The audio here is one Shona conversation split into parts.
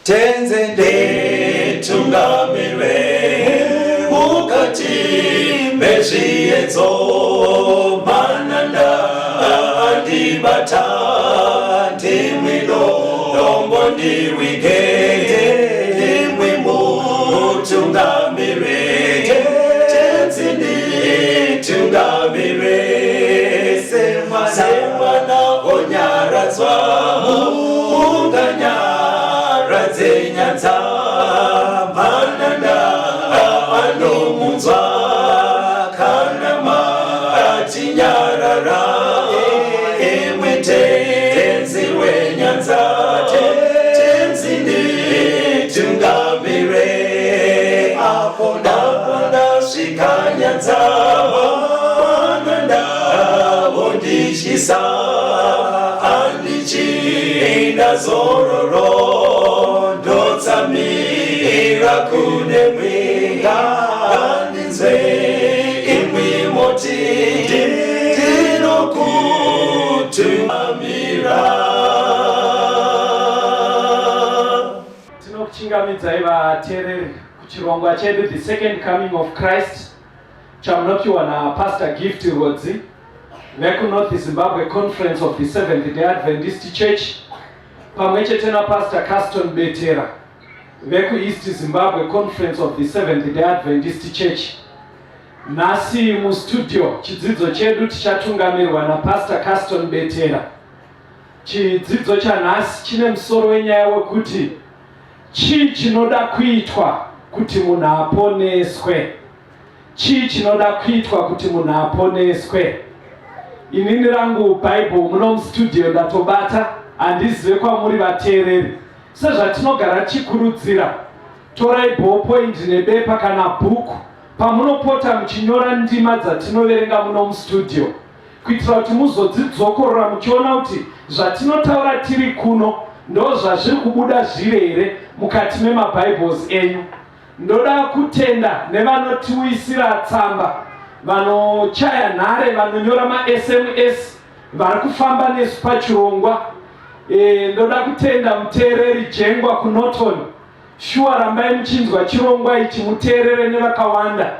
Tenzi nditungamire mukati mezviedzo, mananda andibata, ndimwi dombo ndirwige, ndimwi mutungamire. Tenzi nditungamire, semwana onyaradzwa munganyaradze nyanza, mananda anomunzwa kana matinyarara, imwe Tenzi wenyanza. Tenzi nditungamire, apo ndasvika nyanza, mananda vondityisa, handichina zororo, ndotsamira kune mwi, ngandinzwe imwi moti ndinokutungamira. Tinokuchingamidzai vateereri kuchirongwa chedu The Second Coming of Christ, chamunopiwa naPastor Gift Rodzi vekuNorth Zimbabwe Conference of the Seventh Day Adventist Church, pamwe chete naPastor Caston Betera vekuEast Zimbabwe Conference of the Seventh Day Adventist Church. Nhasi mustudio chidzidzo chedu tichatungamirwa naPastor Caston Betera. Chidzidzo chanhasi chine musoro wenyaya wekuti chii chinoda kuitwa kuti munhu aponeswe? Chii chinoda kuitwa kuti munhu aponeswe? Inini rangu Bible muno mustudio ndatobata, handizive kwamuri vateereri. Sezvatinogara tichikurudzira, torai ballpoint nebepa kana bhuku pamunopota muchinyora ndima dzatinoverenga muno mustudio, kuitira kuti muzodzidzokorora muchiona kuti zvatinotaura tiri kuno ndo zvazviri kubuda zviri here mukati memaBibles enyu. Ndoda kutenda nevanotiuyisira tsamba, vanochaya nhare, vanonyora maSMS, vari kufamba nesu pachirongwa. Ndoda kutenda muteereri Jengwa kuNorton. Shuwa, rambai muchinzwa chirongwa ichi, muteerere nevakawanda.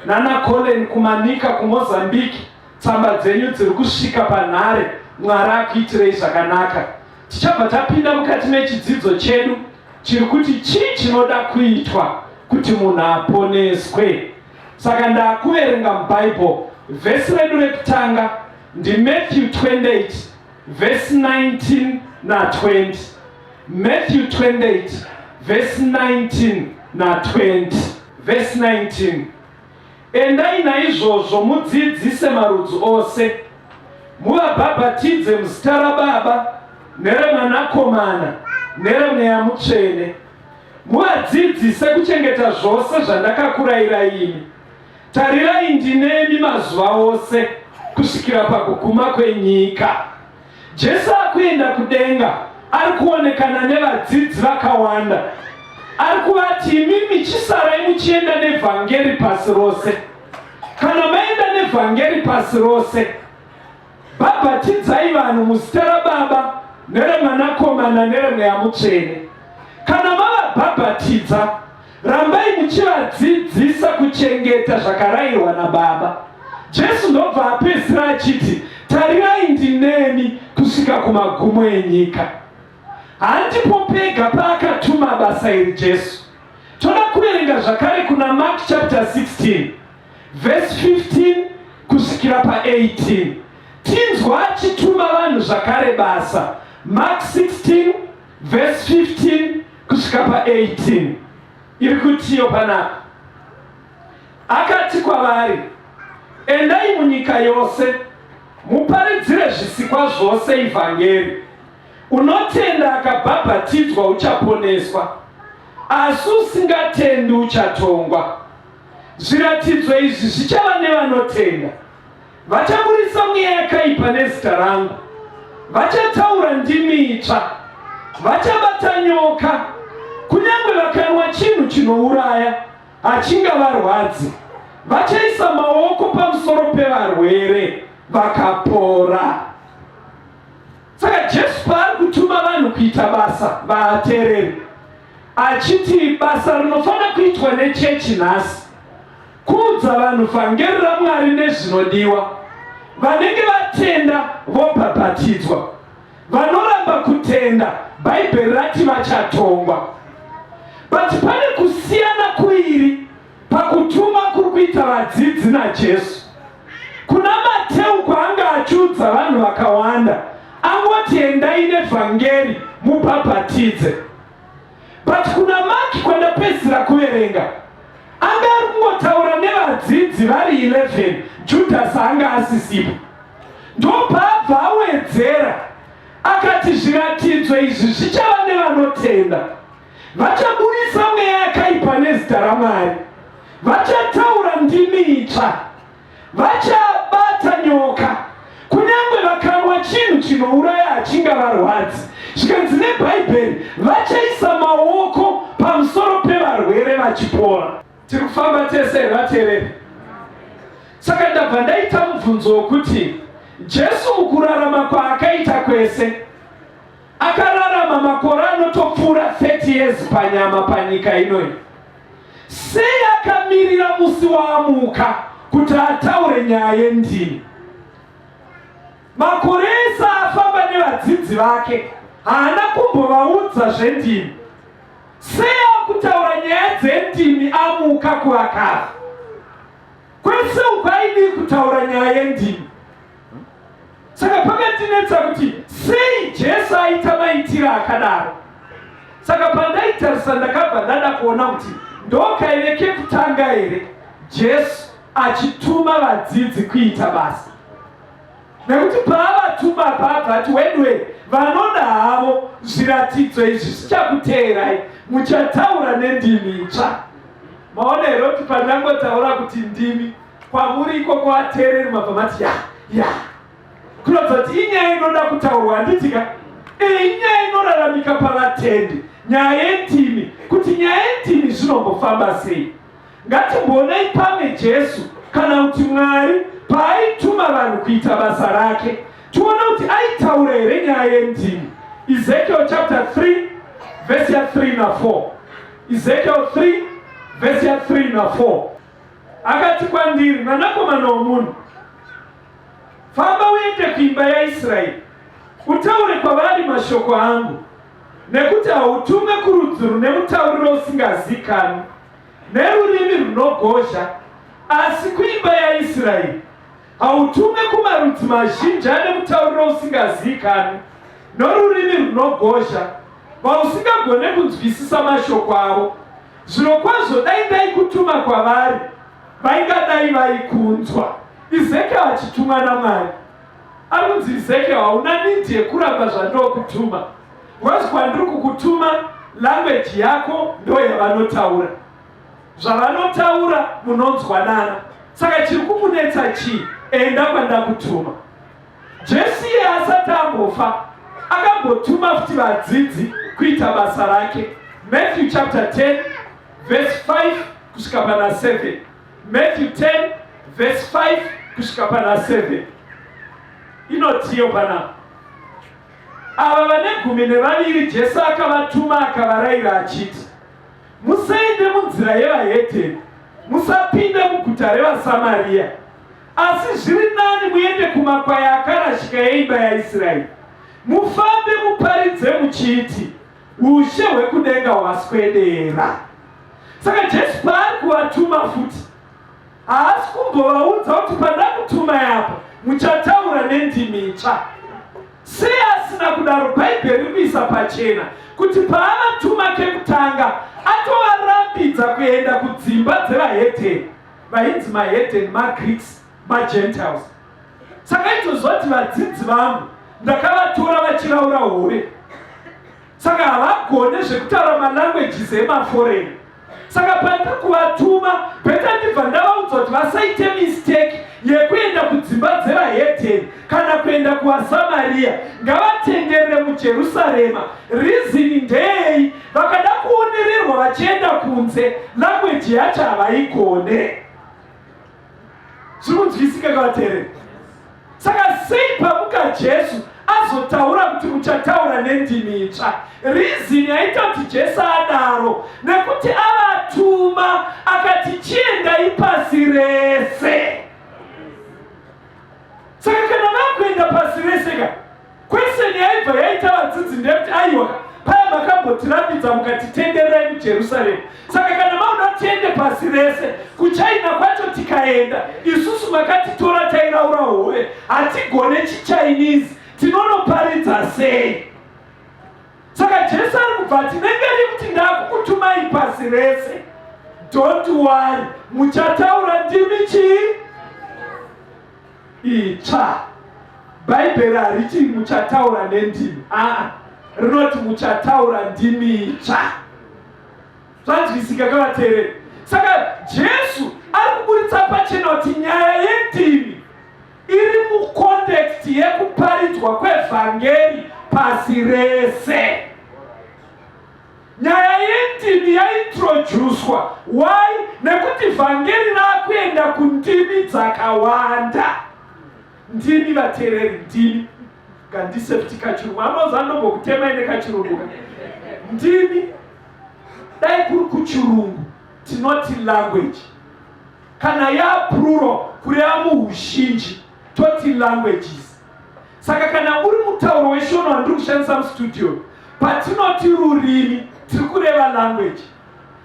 Nana Colin kuManika kuMozambique, tsamba dzenyu dziri kusvika panhare. Mwari akuitirei zvakanaka. Tichabva tapinda mukati mechidzidzo chedu chiri kuti chii chinoda kuitwa kuti munhu aponeswe. Saka ndakuverenga muBhaibheri. Vhesi redu rekutanga ndiMatthew 28 vhesi 19 na20. Matthew 28 vhesi 19 na20. Vhesi 19: "Endai naizvozvo mudzidzise marudzi ose, muvabhabhatidze muzita raBaba nereMwanakomana nereMweya Mutsvene, muvadzidzise kuchengeta zvose zvandakakurayirai imi. Tarirai, ndinemi mazuva ose kusvikira pakuguma kwenyika." Jesu akuenda kudenga ari kuonekana nevadzidzi vakawanda. Ari kuvati, "Imimi chisarai muchienda nevhangeri pasi rose. Kana maenda nevhangeri pasi rose, bhabhatidzai vanhu muzita raBaba nereMwanakomana nereMweya Mutsvene. Kana mavabhabhatidza, rambai muchivadzidzisa kuchengeta zvakarayirwa naBaba." Jesu ndobva apedzisira achiti, "Tarirai, ndinemi kusvika kumagumo enyika." Handipo pega paakatuma basa iri Jesu. Toda kuverenga zvakare kuna Mark chapter 16 verse 15 kusvikira pa18, tinzwa achituma vanhu zvakare basa. Mark 16 verse 15 kusvika pa18 iri kutiyo panapa: Akati kwavari, "Endai munyika yose, muparidzire zvisikwa zvose ivhangeri. Unotenda akabhabhatidzwa uchaponeswa, asi usingatendi uchatongwa. Zviratidzo izvi zvichava nevanotenda: vachaburisa mweya yakaipa nezita rangu, vachataura ndimi itsva, vachabata nyoka, kunyange vakanwa chinhu chinouraya hachingavarwadzi, vachaisa maoko pamusoro pevarwere vakapora." Saka Jesu paari kutuma vanhu kuita basa, vateereri, Achiti basa rinofanira kuitwa nechechi nhasi kuudza vanhu vhangeri raMwari nezvinodiwa. Vanenge vatenda vobhabhatidzwa, vanoramba kutenda Bhaibheri rati vachatongwa. But pane kusiyana kuiri pakutuma kuri kuita vadzidzi naJesu. Kuna Mateu kwaanga achiudza vanhu vakawanda, angoti endai nevhangeri mubhabhatidze. But kuna Mark kwandapedzisira kuverenga, anga ari kungotaura nevadzidzi vari 11, Judas anga asisipo. Ndopaabva awedzera akati zviratidzo izvi zvichava nevanotenda. Vachaburisa mweya yakaipa nezita raMwari. Vachataura ndimi itsva. Vachabata nyoka. Kunyange vakanwa chinhu chinouraya hachingavarwadzi. Zvikanzi neBhaibheri, vachaisa maoko pamusoro pevarwere vachipora. Tiri kufamba tese here vateereri? Saka ndabva ndaita mubvunzo wokuti Jesu mukurarama kwaakaita kwese akararama makore anotopfuura 30 years panyama panyika inoyi. Sei akamirira musi waamuka kuti ataure nyaya yendimi? Makore ese afamba nevadzidzi vake haana kumbovaudza zvendimi. Sei akutaura nyaya dzendimi amuka kuvakafa? Kwese uku aidii kutaura nyaya yendimi? Saka pakandinetsa kuti sei Jesu aita maitiro akadaro. Saka pandaitarisa ndakabva ndada kuona kuti ndokaive kekutanga here Jesu achituma vadzidzi kuita basa. Nekuti paavatuma paabva ati weduwe vanoda havo zviratidzo izvi zvichakuteerai muchataura nendimi itsva. Maona here kuti pandangotaura kuti ndimi kwamuri ikoko vateereri mabva mati ya ya kuratidza kuti inyaya inoda kutaurwa handiti ka e inyaya inoraramika pavatendi nyaya yendimi kuti nyaya yendimi zvinombofamba sei ngatimboonai pamwe Jesu kana kuti Mwari paaituma vanhu kuita basa rake tione kuti aitaura here nyaya yendimi Ezekiel chapter 3 vhesi ya 3 na 4 Ezekiel 3 vhesi ya 3 na 4 Akati kwandiri, Mwanakomana womunhu, famba uende kuimba yaIsraeri, utaure kwavari mashoko angu, nekuti hautume kurudzi rune mutauriro usingazikanwi nerurimi runogozha, asi kuimba yaIsraeri hautume kumarudzi mazhinji ane mutauriro usingazikanwi norurimi runogozha, vausingagone kunzwisisa mashoko avo. Zvirokwazvo dai ndaikutuma kwavari, vaingadai vaikunzwa. Ezekiel achitumwa naMwari. Ari kunzi Ezekiel hauna need yekuramba zvandinokutuma. Because kwandiri kukutuma language yako ndo yavanotaura. Zvavanotaura munonzwanana. Saka chiri kukunetsa chii? Enda kwandakutuma. Jesu iye asati ambofa akambotuma futi vadzidzi kuita basa rake. Matthew chapter 10 verse 5 kusvika pana 7. Matthew 10 verse 5 kusvika pana 7 inotiyo panapa. Ava vane 12 Jesu akavatuma akavarayira achiti, musaende munzira yevahedheni, musapinda muguta revaSamaria, Asi zviri nani muende kumakwai akarashika eimba yaIsraeri, mufambe muparidze muchiti, Ushe hwekudenga hwaswedera. Saka Jesu paari kuvatuma futi, haasi kumbovaudza kuti pandakutumai apa muchataura nendimi itsva. Sei asina kudaro? Bhaibheri riri kuisa pachena kuti paavatuma kekutanga atovarambidza kuenda kudzimba dzevahedheni. Vainzi mahedheni, maGreeks, maGentiles. Saka aitozoti vadzidzi vangu ndakavatora vachiraura hove, saka havagone zvekutaura malanguages emaforeign. Saka pandiri kuvatuma beta ndibva ndavaudza kuti vasaite mistake yekuenda kudzimba dzevahedheni kana kuenda kuvaSamaria, ngavatenderere muJerusarema. Reason ndeyei? Vakada kuonererwa vachienda kunze, language yacho havaigone. Zviri kunzwisika kavateereri? Saka sei pamuka Jesu Azotaura kuti muchataura nendimi itsva. Reason yaita kuti Jesu adaro nekuti avatuma akati chiendai pasi rese. Saka kana vakuenda pasi rese ka, question yaibva yaita vadzidzi ndeyekuti aiwa, paya makambotirambidza mukatitendererai muJerusarema, saka kana mauda tiende pasi rese, kuChina kwacho tikaenda isusu makatitora tairaura hove, hatigone chiChinese, tinonoparidza sei? Saka Jesu ari kubva ati nengeri kuti ndakukutumai pasi rese, don't worry, muchataura ndimi chii itsva. Bhaibheri hariti muchataura nendimi, aa, rinoti muchataura ndimi itsva. Zvanzwisika kavateereri? Saka Jesu ari kuburitsa pachena kuti nyaya yendimi iri mucontext yekuparidzwa kwevhangeri pasi rese. Nyaya yendimi yaintroducwa why? Nekuti vhangeri rakuenda kundimi dzakawanda. Ndimi vateereri, ndimi ngandise futi kachirungu, anoza ndombokutemai nekachirungu. Ndimi, dai kuri kuchirungu tinoti language, kana yaplural kureva muuzhinji toti languages. Saka kana uri mutauro weShona wandiri kushandisa mustudio, patinoti rurimi tiri kureva language.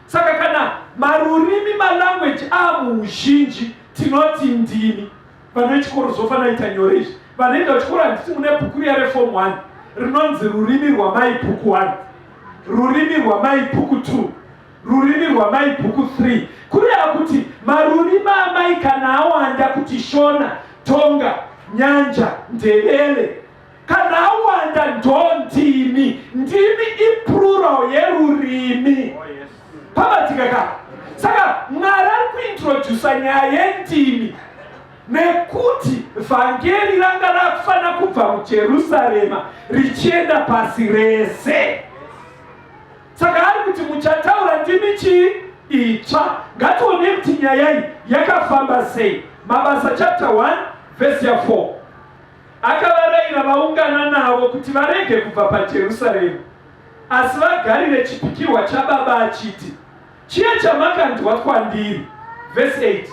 Saka kana marurimi, malanguage amuuzhinji, tinoti ndimi. Vana vechikoro zvofanira ita nyore izvi. Vanoenda kuchikoro, handiti mune bhuku riya reform 1 rinonzi Rurimi Rwamai bhuku 1, Rurimi Rwamai bhuku 2, Rurimi Rwamai bhuku 3, kureva kuti marurimi amai kana awanda, kuti Shona, Tonga, Nyanja, Ndebele, kana awanda ndo ndimi. Ndimi iplural yerurimi. Pabatika ka? Saka Mwari ari kuintrodusa nyaya yendimi nekuti vhangeri ranga rakufanira kubva muJerusarema richienda pasi rese. Saka ari kuti muchataura ndimi chii? Itsva. Ngationei kuti nyaya iyi yakafamba sei. Mabasa chapter 1 vhesi ya4. Akavarayira vaungana navo kuti varege kubva paJerusarema, asi vagarire chipikirwa chaBaba, achiti, chiya chamakanzwa kwandiri. Vhesi 8: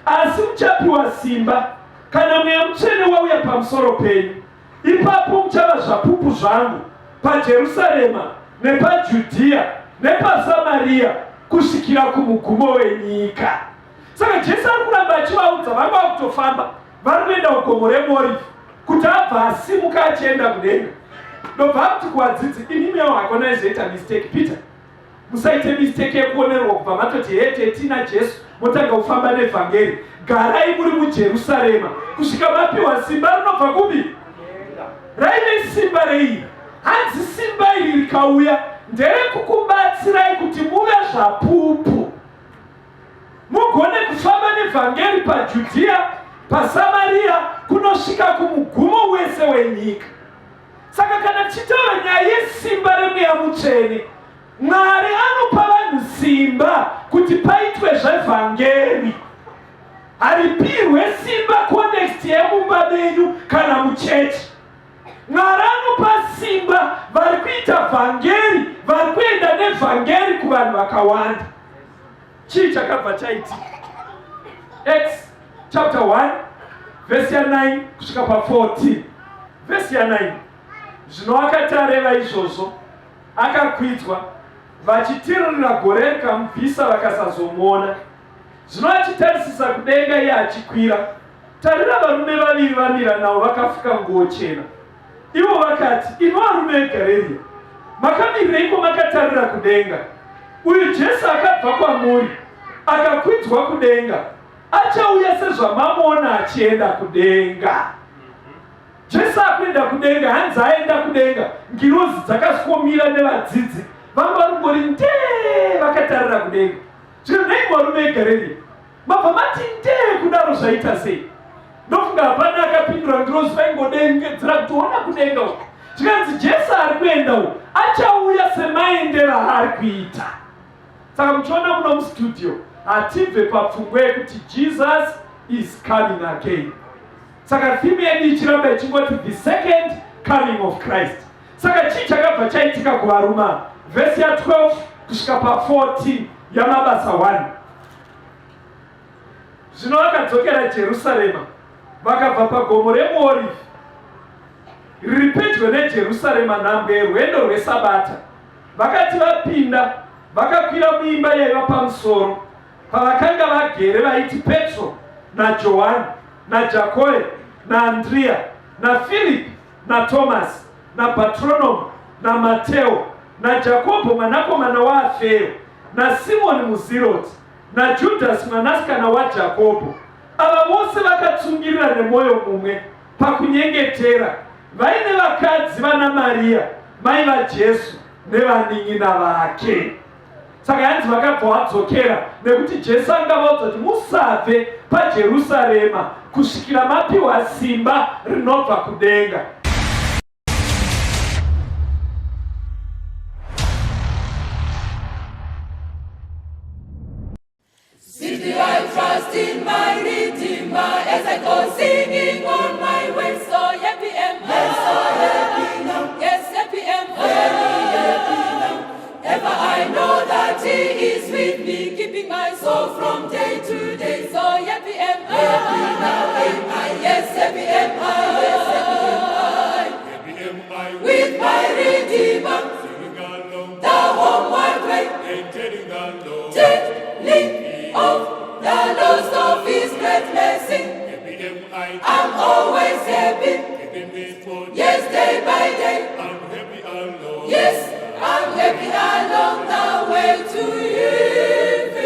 asi muchapiwa simba kana Mweya Mutsvene wauya pamusoro penyu, ipapo muchava zvapupu zvangu paJerusarema nepaJudhiya nepaSamariya kusvikira kumugumo wenyika. Saka Jesu ari kuramba achivaudza, vanga vakutofamba, vari kuenda kugomo reMorivhi kuti abva asimuka achienda kudenga. Ndobva akuti kuvadzidzi, imimi yavo hakona izoita mistake, Peter, musaite mistake yekuonerwa kubva matoti hete tina Jesu, motanga kufamba nevhangeri. Garai muri muJerusarema kusvika mapiwa simba rinobva kupi? Raive simba rei? Hanzi simba iri rikauya nderekukubatsirai kuti muve zvapupu, mugone kufamba nevhangeri paJudhiya, paSamariya, kunosvika kumugumo wese wenyika. Saka kana tichitaura nyaya yesimba reMweya Mutsvene, Mwari anopa vanhu simba kuti paitwe zvevhangeri. Haripirwe simba context yemumba menyu kana muchechi. Mwari anopa simba vari kuita vhangeri, vari kuenda nevhangeri kuvanhu vakawanda. Chii chakabva chaitika? Acts chapter 1 vhesi ya9 kusvika pa14. Vhesi ya9: zvino akati areva izvozvo, akakwidzwa, vachitiririra gore rikamubvisa, vakasazomuona. Zvino achitarisisa kudenga iye achikwira, tarira, varume vaviri vamira navo vakafuka nguo chena. Ivo vakati, imi varume veGarirea, makamirireiko makatarira kudenga? Uyu Jesu akabva kwamuri akakwidzwa kudenga achauya sezvamamuona achienda kudenga. Jesu akuenda kudenga, hanzi aenda kudenga, ngirozi dzakaswomira nevadzidzi vanga vari ndee vakatarira kudenga. Zvino nei varume veGarirea mabva mati ndee kudaro? Zvaita sei? Ndofunga hapana akapindura. Ngirozi vaingodengedzera kuti ona kudenga uku. Zvikanzi Jesu ari kuenda uku achauya semaendero aari kuita. Saka muchiona muno mustudio, hatibve papfungwa yekuti Jesus is coming again. Saka theme yedu ichiramba ichingoti the second. coming of Christ. Saka chii chakabva chaitika kuvarume ava? Vhesi ya 12 kusvika pa 14 yaMabasa 1. Zvino vakadzokera Jerusarema, vakabva pagomo remuOrivhi riri pedyo neJerusarema, nhambwe yerwendo rweSabata. Vakati vapinda, vakakwira muimba yaiva pamusoro, pavakanga vagere vaiti Petro naJohani naJakoe naAndriya naFiripi naTomasi naBhatronomi naMateo naJakobho mwanakomana waAfeyo naSimoni muZiroti naJudhasi mwanasikana waJakobho. Ava vose vakatsungirira nemwoyo mumwe pakunyengetera, vaine vakadzi vana Mariya mai vaJesu nevanin'ina vake. Saka yanzi vakabva vadzokera nekuti Jesu anga vaudza kuti musabve paJerusarema kusvikira mapiwa simba rinobva kudenga. Sweetly I trust in my Redeemer as I go singing on my way. So happy am I. Yes, so happy now. Yes, happy am I. Very happy now. Ever I know that He is with me, keeping my soul from day to day. So happy am I. Happy now am I. Yes, happy am I. Yes, happy am I. Happy am I With my Redeemer, singing along the homeward way. and telling the Lord. Telling of the lost of His great mercy. Happy am I, I'm always happy. keeping me for Yes, day by day. I'm happy alone. Yes, I'm happy along the way to heaven.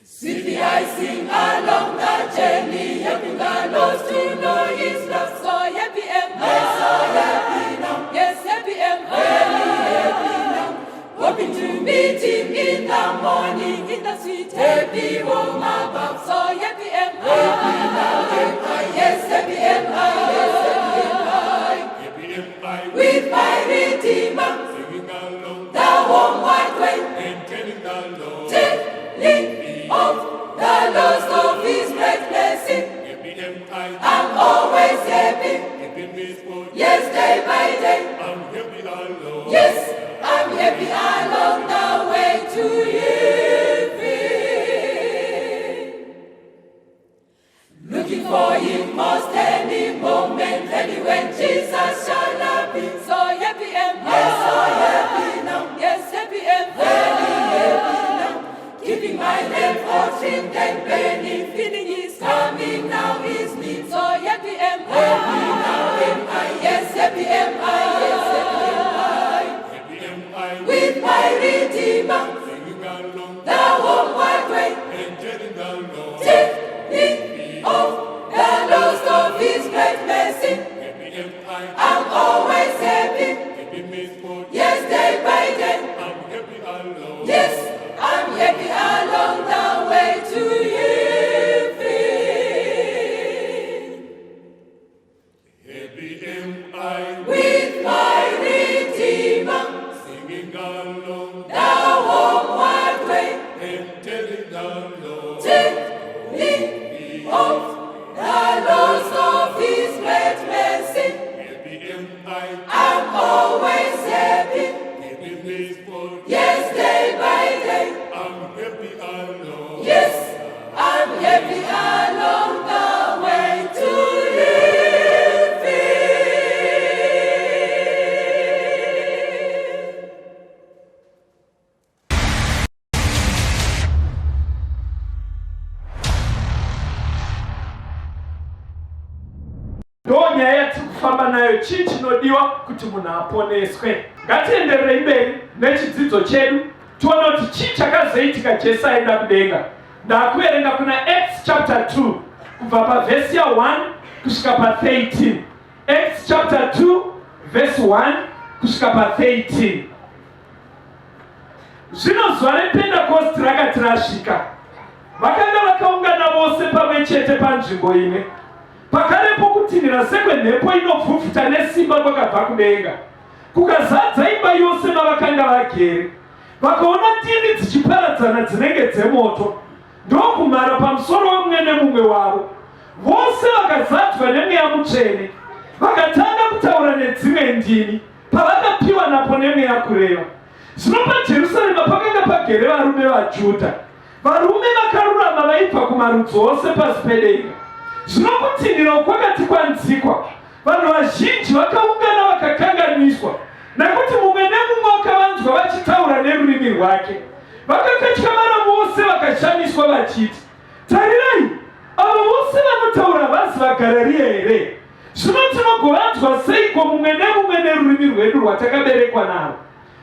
Sweetly I sing along the journey, helping the lost to know His love. So happy am I. Yes, so happy now. Yes, happy am I. Very happy now. Hoping to meet Him in the morning, in the sweet happy home above. So happy am I. Happy now am I. Yes, happy am I. Yes, happy am I. Happy am I With my Redeemer, singing along the homeward way. and telling the Lord. Telling of the lost of His great mercy. Happy am I, I'm always happy. keeping me for Yes, day by day. I'm happy alone. Yes, I'm happy along the way to heaven. Looking for Him most any moment, ready when Jesus shall appear. So happy am I. Yes, so happy now. Yes, happy am I. Very happy now. Keeping my lamp all trimmed and burning, feeling His coming now is near. So happy am I. Happy now am I. Yes, happy am I. Yes, happy am I. Happy am I With my Redeemer, singing along the homeward way. and telling the Lord. Telling of the lost of His great mercy. Happy am I, I'm always happy. keeping me for Yes, day by day. I'm happy alone. Yes, I'm happy along the way to heaven. Happy am I With my Redeemer, singing along the homeward way. and telling the Lord. Telling of the lost of His great mercy. Happy am I, I'm always happy. keeping me for Yes, day by day. I'm happy alone. Yes, I'm happy along the way to heaven. Ndo nyaya yatiri kufamba nayo, chii chinodiwa kuti munhu aponeswe. Ngatiendererei mberi nechidzidzo chedu tione kuti chii chakazoitika Jesu aenda kudenga. Ndakuverenga kuna Acts chapter 2 kubva pavhesi ya 1 kusvika pa13. Acts chapter 2 verse 1 kusvika pa13. Zvino zuva rePentekosti rakati rasvika, vakanga vakaungana vose pamwe chete panzvimbo imwe. Pakarepo kutinhira sekwemhepo inovhuvhuta nesimba kwakabva kudenga, kukazadza imba yose mavakanga vagere. Vakaona ndimi dzichiparadzana dzinenge dzemoto, ndokumhara pamusoro wemumwe nemumwe wavo. Vose vakazadzwa neMweya Mutsvene, vakatanga kutaura nedzimwe ndimi, pavakapiwa napo neMweya kureva. Zvino paJerusarema pakanga pagere varume vaJudha, varume vakarurama vaibva kumarudzi ose pasi pedenga. Zvino kutinhira uku kwakati kwanzikwa, vanhu vazhinji vakaungana vakakanganiswa, nekuti mumwe nemumwe wakavanzwa vachitaura nerurimi rwake. Vakakatyamara vose vakashamiswa vachiti, Tarirai, ava vose vanotaura havasi vaGararia here? Zvino tinogovanzwa seiko mumwe nemumwe nerurimi rwedu rwatakaberekwa narwo?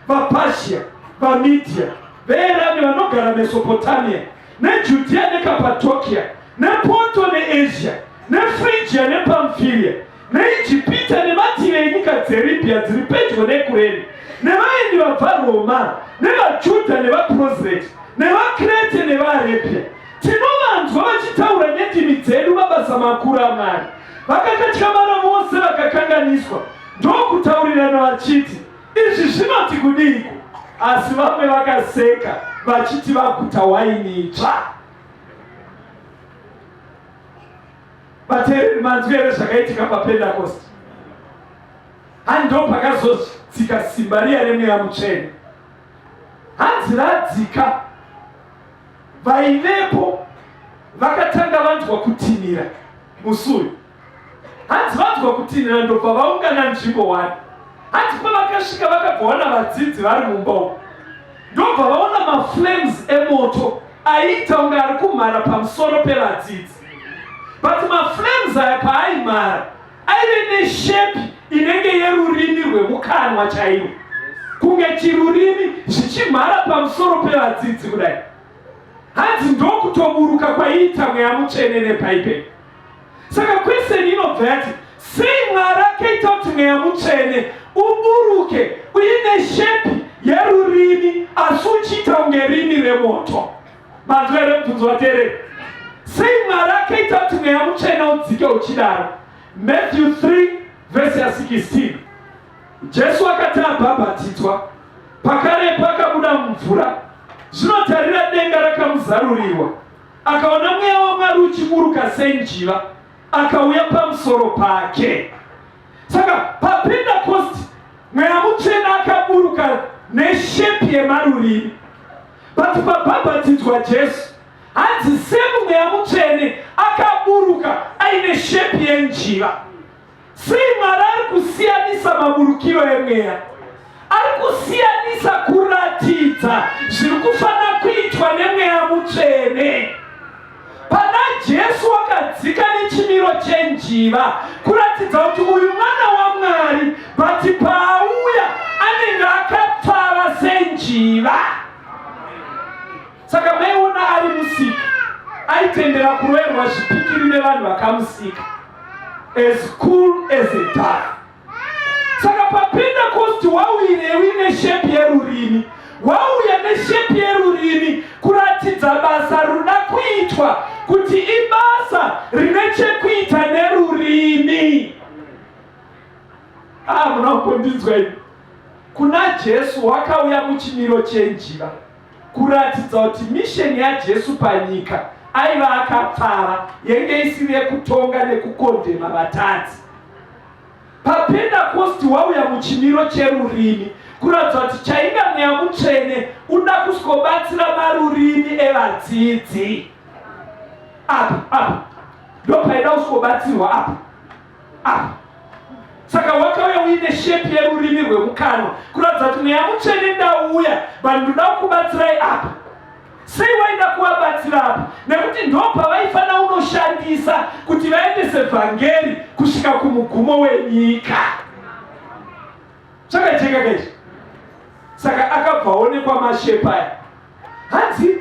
VaPashia, vaMidhia, veErami vanogara Mesopotamia, neJudhea neKapadokia, nePonto neAsia, neFrigia nePamfiria, neIjipita nemativi enyika dzeRibhia dziri pedyo neKureni, nevaendi vabva Roma, nevaJudha nevaprozereti, nevaKrete nevaArebhia. Tinovanzwa vachitaura nendimi dzedu mabasa makuru aMwari. Vakakatyamara vose vakakanganiswa, ndokutaurirana vachiti, Izvi zvinoti kudiiko? Asi vamwe vakaseka vachiti vaguta waini itsva. Vateereri manzwi here zvakaitika paPendakosti? Hanzi ndo pakazodzika simba riya remweya mutsvene. Hanzi radzika, vaivepo vakatanga vanzwa kutinhira musi uyu. Hanzi vanzwa kutinhira ndobva vaungana nzvimbo wani. Hanzi pavakasvika vakabva wana vadzidzi vari mumba umu. Ndobva vaona maflames emoto aiita kunge ari kumhara pamusoro pevadzidzi. But maflames aya paaimhara aive neshepi inenge yerurimi rwemukanwa chairo, kunge chirurimi zvichimhara pamusoro pevadzidzi kudai. Hanzi ndokutoburuka kwaiita Mweya Mutsvene neBhaibheri. Saka kweseni inobva yati sei Mwari akaita kuti Mweya Mutsvene uburuke uine shepi yerurimi asi uchiita kunge rimi remoto? Manzwa here mubvunzo wateereri? Sei Mwari akaita kuti Mweya Mutsvene udzike uchidaro? Matthew 3 vhesi ya 16. Jesu akati abhabhatidzwa, pakarepo akabuda mumvura. Zvino tarira denga rakamuzarurirwa, akaona Mweya waMwari uchiburuka senjiva, akauya pamusoro pake. Saka paPentekosti Mweya Mutsvene akaburuka neshepi yemarurimi. But pabhabhatidzwa Jesu, hanzi semu Mweya Mutsvene akaburuka aine shepi yenjiva. Sei Mwari ari kusiyanisa maburukiro emweya? Ari kusiyanisa kuratidza zviri kufanira kuitwa neMweya Mutsvene. Pana Jesu wakadzika nechimiro chenjiva kuratidza kuti uyu mwana waMwari, but paauya anenge akapfava senjiva. Saka maiona ari musika aitendera kuroerwa zvipikiri nevanhu vakamusika, as cool as a dove. Saka paPentecost wauirewi neshepi yerurimi, wauya neshepi yerurimi kuratidza basa rinoda kuitwa kuti ibasa rine chekuita nerurimi. Ah, muna kundinzwa ini. Kuna Jesu wakauya muchimiro chenjiva kuratidza kuti misheni yaJesu panyika aiva akapfava, yenge isiri yekutonga nekukondema vatadzi. PaPentekosti wauya muchimiro cherurimi kuratidza kuti chainga Mweya Mutsvene uda kusikobatsira marurimi evadzidzi. Apa apa ndopaida kusikobatsirwa apa apa. Saka wakauya uine shepi yerurimi rwemukanwa kuratidza kuti Mweya Mutsvene ndauya, but ndoda kukubatsirai apa. Sei waida kuvabatsira apa? Nekuti ndopavaifanira unoshandisa kuti vaendese vhangeri kusvika kumugumo wenyika. Zvakajeka kaizvi. Saka akabva aonekwa mashepa aya. Hanzi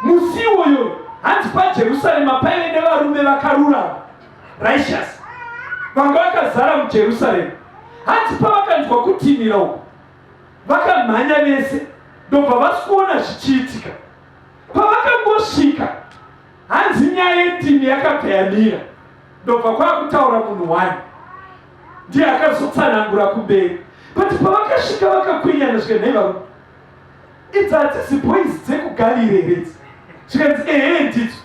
musi iwoyo, hanzi paJerusarema paive nevarume vakarurama, righteous, vanga vakazara muJerusarema. Hanzi pavakanzwa kutinhira uku, vakamhanya vese ndobva vasikuona zvichiitika. Pavakangosvika, hanzi nyaya yendimi yakabva yamira, ndobva kwakutaura munhu wani, ndiye akazotsanangura kumberi. But pavakasvika vakakwinyana zvika, nhai varume, idzi hadzisi boys dzekuGalile here idzi? Zvikanzi ehe ndidzo.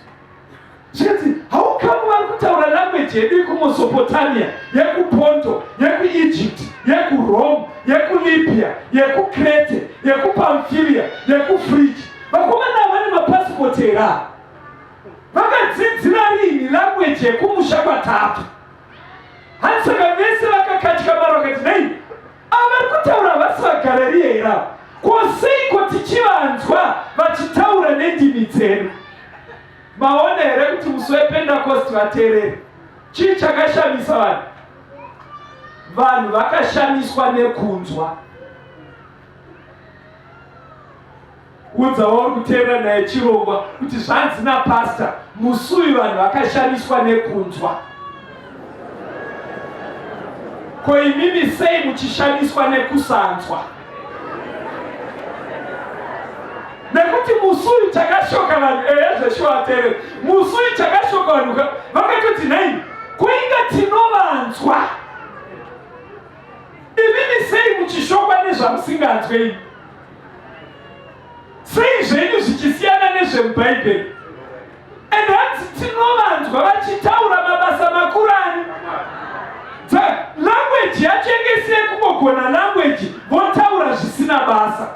Zvikanzi how come vari kutaura language yedu yekuMesopotamia, yekuPonto, yekuEgypt, yekuRome, yekuLibya, yekuCrete, yekuPamfilia, yekuFrigi. Vakomana vane mapasipoti here ava? Vakadzidzira rini language yekumusha kwatatu? Hanzi saka vese vakakatyamara vakati, nei ava vari kutaura havasi vaGarariya here ava? Ko seiko tichivanzwa vachitaura nendimi dzedu? Maona here kuti musi wePendakosti, vateereri, chii chakashamisa vanhu? Vanhu vakashamiswa nekunzwa. Udza wauri kuteerera naye chirongwa kuti zvanzi napasta, musi uyu vanhu vakashamiswa nekunzwa. Ko imimi sei muchishamiswa nekusanzwa? Nekuti musi uyu chakashoka vanhu, ehe, zveshuwa vateereri, musi uyu chakashoka vanhu, vakatoti, nhai, kuinga tinovanzwa. Imimi sei muchishokwa nezvamusinganzwe imi? Sei zvenyu zvichisiyana nezvemubhaibheri? And hanzi tinovanzwa vachitaura mabasa makuru ani? Language yacho yenge isiye kungogona language, votaura zvisina basa.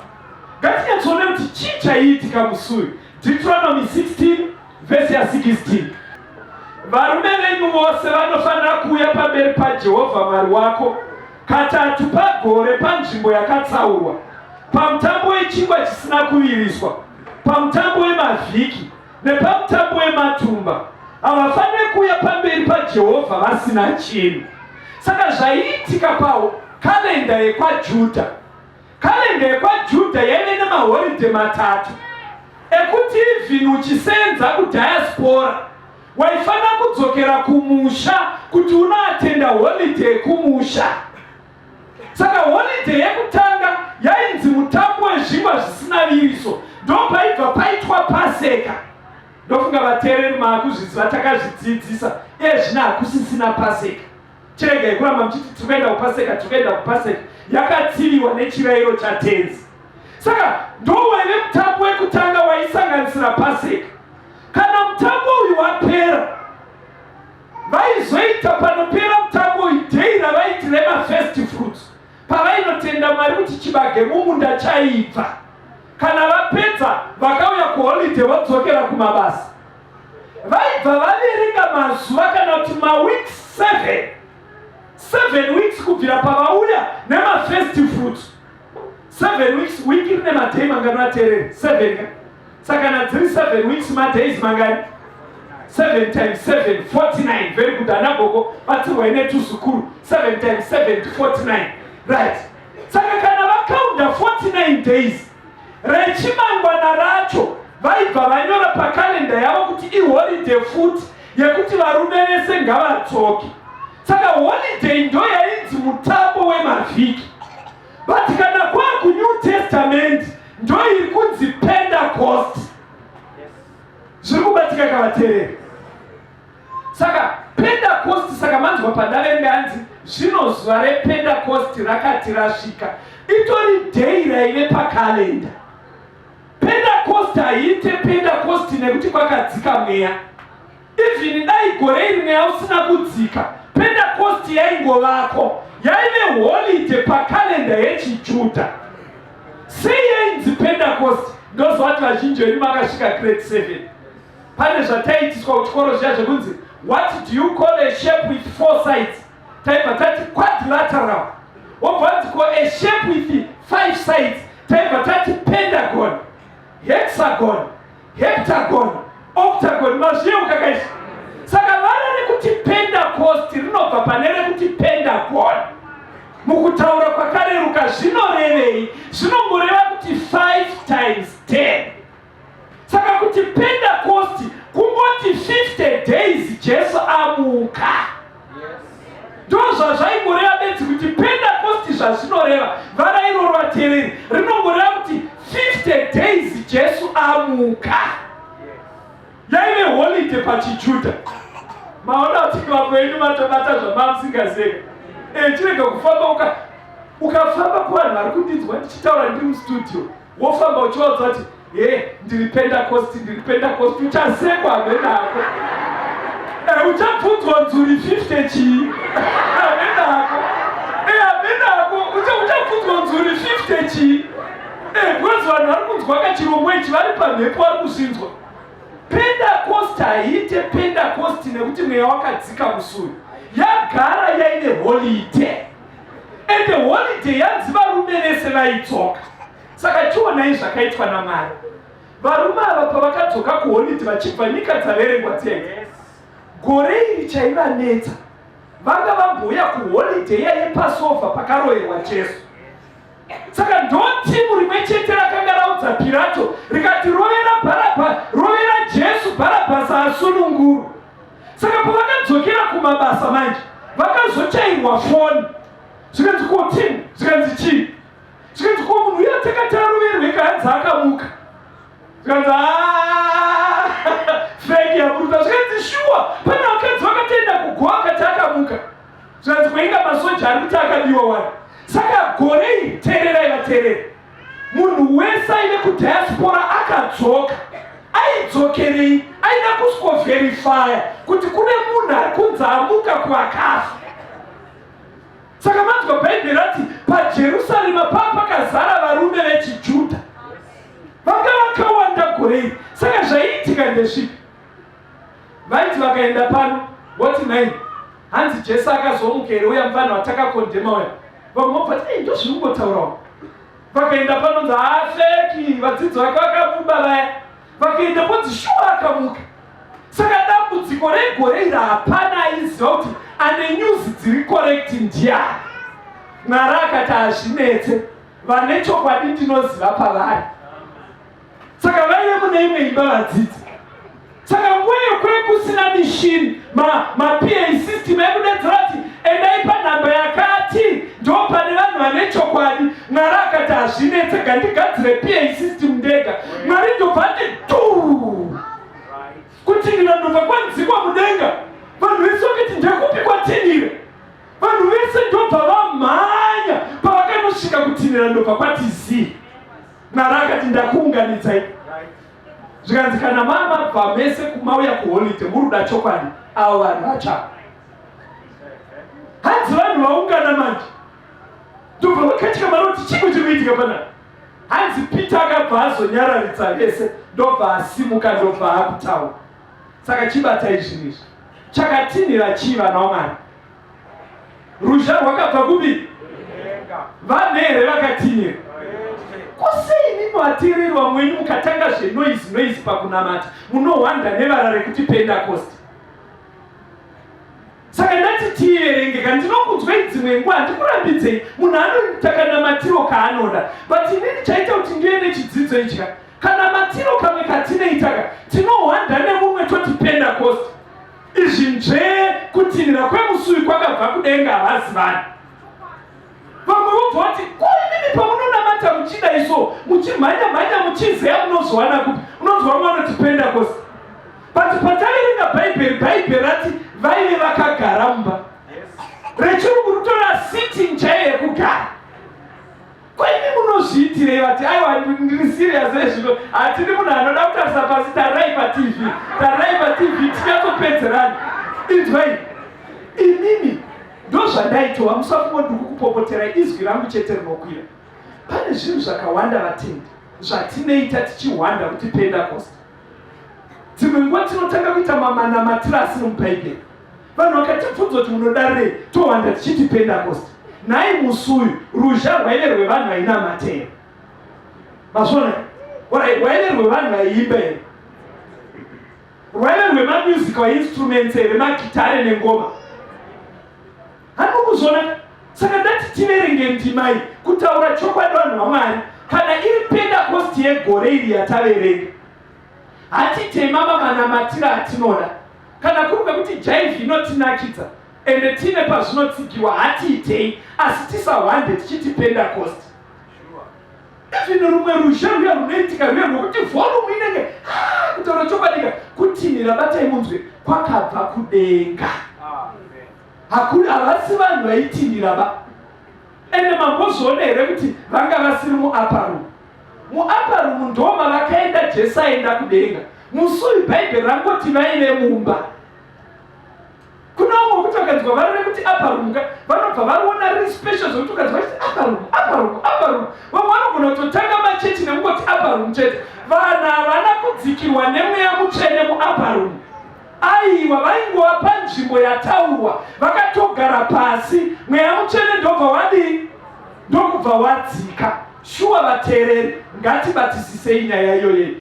Ngatinyatsoone kuti chii chaiitika musi uyu. Deuteronomy 16 vhesi ya16: Varume venyu vose vanofanira kuuya pamberi paJehovha Mwari wako katatu pagore panzvimbo yakatsaurwa, pamutambo wechingwa chisina kuviriswa, pamutambo wemavhiki nepamutambo wematumba. Havafaniri kuuya pamberi paJehovha vasina chinhu. Saka zvaiitika pakalenda yekwaJudha, kalenda yekwaJudha yaive nemahoridhe matatu ekuti even uchisenza kudiaspora waifanira kudzokera kumusha kuti unoatenda holiday kumusha. Saka holiday yekutanga yainzi mutambo wezvingwa zvisina viriso, ndopaibva paitwa Paseka. Ndofunga vateereri maakuzviziva, takazvidzidzisa. Iye zvino hakusisina Paseka. Chiregai kuramba muchiti tiri kuenda kuPaseka, tiri kuenda kuPaseka. Yakatsiviwa nechirayiro chaTenzi. Saka ndowaive mutambo wekutanga waisanganisira Paseka. Kana mutambo uyu wapera, vaizoita panopera mutambo uyu day ravaiti remafirst fruits, pavainotenda Mwari kuti chibage mumunda chaibva. Kana vapedza, vakauya kuholiday, vodzokera kumabasa, vaibva vaverenga mazuva kana kuti maweeks 7, 7 weeks kubvira pavauya nemafirst fruits. 7 weeks, wiki rine madhei mangani, ateereri? 7 ka. Saka kana dziri 7 weeks, madays mangani? 7 times 7, 49. Very good, ana gogo, batsirwai netuzukuru. 7 times 7, 49, right? Saka kana vakaunda 49 days, rechimangwana racho vaibva vanyora pakalenda yavo kuti iholiday futi yekuti varume vese ngavatsoke. Saka holiday ndo yainzi mutambo wemavhiki. But kana kwakuNew Testament, ndo iri kunzi Pentecost. Zviri kubatika kavateereri? Saka Pentecost, saka manzwa pandaverenga hanzi zvino zuva rePentecost rakati rasvika, itori day raive pakalenda. Pentecost haiite Pentecost nekuti kwakadzika mweya. Even dai gore iri mweya usina kudzika, Pentecost yaingovako, yaive holiday pakalenda yechiJudha. Sei yainzi Pentecost? Ndozva kuti vazhinji venyu makasvika grade 7, pane zvataiitiswa kuchikoro zviya zvekunzi, "What do you call a shape with four sides?" Taibva tati quadrilateral. Wobva wanzi, "Ko a shape with five sides?" Taibva tati pentagon, hexagon, heptagon, octagon. Mazviyeuka kaizvi? Saka vara rekuti Pentecost rinobva pane rekuti pentagon. Mukutaura kwakareruka zvinorevei? Zvinongoreva kuti 5 times 10. Saka kuti Pentecost kungoti 50 days Jesu amuka. Ndo zvazvaingoreva bedzi kuti Pentecost. Zvazvinoreva vara iroro, vateereri, rinongoreva kuti 50 days Jesu amuka. Yaive holiday pachiJudha. Maona kuti vamwe venyu matobata zvamamusingazeka. Chirega kufamba ukafamba kuvanhu vari kundinzwa ndichitaura ndiri mustudio, wofamba uchivaudza kuti, "He, ndiri Pentecost, ndiri Pentecost," uchasekwa hamenako. Eh, uchabvunzwa nzuri 50 chii? Amenako. Eh, amenako. Uchabvunzwa nzuri 50 chii? Eh, because vanhu vari kunzwa kachirongwa ichi vari pamhepo vari kuzvinzwa. Pentecost haiite Pentecost nekuti mweya wakadzika musi uyu. Yagara yaine holiday. Ende holiday yanzi varume vese vaidzoka. Saka chionai zvakaitwa naMwari. Varume ava pavakadzoka kuholidhi vachibva nyika dzaverengwa dziya gore iri chaivanetsa vanga vambouya kuholidhe iya yePassover pakaroverwa Jesu. Saka ndo timu rimwe chete rakanga raudza Pirato rikati rovera Baraba, rovera Jesu Barabhasi asununguru. Saka pavakadzokera kumabasa manje vakazochairwa foni zvikanzi ko timu zvikanzi chii zvikanzi ko munhu uya takati aroverwe kahanzi akamuka zvikanzi feki yaburuta zvikanzi shuwa pane vakadzi vakatoenda kugoa akati akamuka zvikanzi kwainga masoja ari kuti akabiwa wani saka gore iri teererai vateereri munhu wese aive kudiaspora akadzoka aidzokerei aida kusikoverifaya kuti kune munhu ari kunzi amuka kuvakafa Saka manzwa Bhaibheri rati paJerusarema paa pakazara varume vechiJudha vanga vakawanda gore iri. Saka zvaiitika ndezvipi? Vaiti vakaenda pano voti nai hanzi Jesu akazomuka here uya mufana watakakondema uya. Vamwe vobva ti ei ndozviri kungotaurawo. Vakaenda pano nzi haafeki vadzidzi vake vakamuba vaya. Vakaenda ponzi shuwa akamuka. Saka dambudziko regore iri hapana aiziva kuti ane news dziri correct ndiani. Mwari akati hazvinetse, vane chokwadi ndinoziva pavari. Saka vaive mune imwe imba vadzidzi. Saka nguva iyo kwaive kusina mishini, maPA system ekudedzera kuti endai panhamba yakati ndo pane vanhu vane chokwadi. Mwari akati hazvinetse, gandigadzire PA system ndega. Mwari ndobva ati tuu kutinhira ndobva kwanzikwa mudenga vanhu vese vakati ndekupi kwatinhira vanhu vese ndobva vamhanya pavakanosvika kutinhira ndobva kwati zii mwari akati ndakuunganidzai zvikanzi kana mamabva mese kumauya kuholide muruda chokwadi avo vanhu vacha hanzi vanhu vaungana manje ndobva vakatyamara kuti chii chiri kuitika panapa Hanzi Peter akabva azonyararidza vese ndobva asimuka ndobva akutaura. Saka chibatai zvinhu izvi. Chakatinhira chii vana vaMwari? Ruzha rwakabva kupi? Vanhu here vakatinhira? Ko sei imimi vateereri vamwe wenyu mukatanga zvenoise noise pakunamata munohwanda nevara rekuti Pentecost? Saka ndati tiiverenge ka ndinokunzwei dzimwe nguva handikurambidzei munhu anoita kanamatiro kaanoda but inini chaita kuti ndive nechidzidzo ichi ka kanamatiro kamwe katinoita ka tinohwanda nemumwe toti pendacost izvi nzvee kutinhira kwemusuwi kwakabva kudenga havazivani vamwe vobva vati ko imimi pamunonamata muchida iso muchimhanya mhanya muchizeya munozowana kupi unonzwa vamwe vanoti pendacost But pataverenga Bhaibheri, Bhaibheri rati vaive vakagara mumba. Rechirungu rutora sitting chaiyo yekugara. Ko imi munozviitirei vati aiwa ndiri serious ezvino hatidi munhu anoda kutarisa pasi tarirai paTV tarirai paTV tinyatsopedzerana. Inzwai imimi ndozvandaitova musafungo ndiri kukupopoterai izwi rangu chete rinokwira. Pane zvinhu zvakawanda vatendi zvatinoita tichihwanda kuti Pentecost. Dzimwe nguva tinotanga kuita mamanamatiro asiri muBhaibheri. Vanhu vakatibvunza kuti munodarirei, tohwanda tichiti Pentecost. Nhai musi uyu ruzha rwaive rwevanhu vainamata here? Mazviona? Orai, rwaive rwevanhu vaiimba here? Rwaive rwemamusical instruments here, magitare nengoma? Hanokuzviona? Saka ndati tiverenge ndima iyi kutaura chokwadi vanhu vaMwari kana iri Pentecost yegore iri yataverenga. Hatitema mamanamatiro atinoda. Kana kuri kwekuti jaivhi inotinakidza ende tine pazvinotsigiwa hatiitei asi tisahwande tichiti Pentecost. Even rumwe ruzha rwuya runoitika rwuya rwekuti volume inenge ah, kutaura chokwadika kutinhira batai munzwe kwakabva kudenga. Hakuna havasi vanhu vaitinhira ba. Ende mambozviona here kuti vanga vasiri muupper room? Muupper room ndo mavakaenda Jesu aenda kudenga. Musi uyu Bhaibheri rangoti vaive mumba. vakanzwa vara rekuti upper room ka vanobva variona riri special zvekuti ukanzwa vachiti upper room, upper room, upper room. Vamwe vanogona kutotanga machechi nekungoti upper room chete. Vanhu havana kudzikirwa nemweya mutsvene muupper room. Aiwa, vaingova panzvimbo yataurwa, vakatogara pasi, mweya mutsvene ndobva wadii? Ndokubva wadzika. Shuwa vateereri, ngatibatisisei nyaya iyoyi.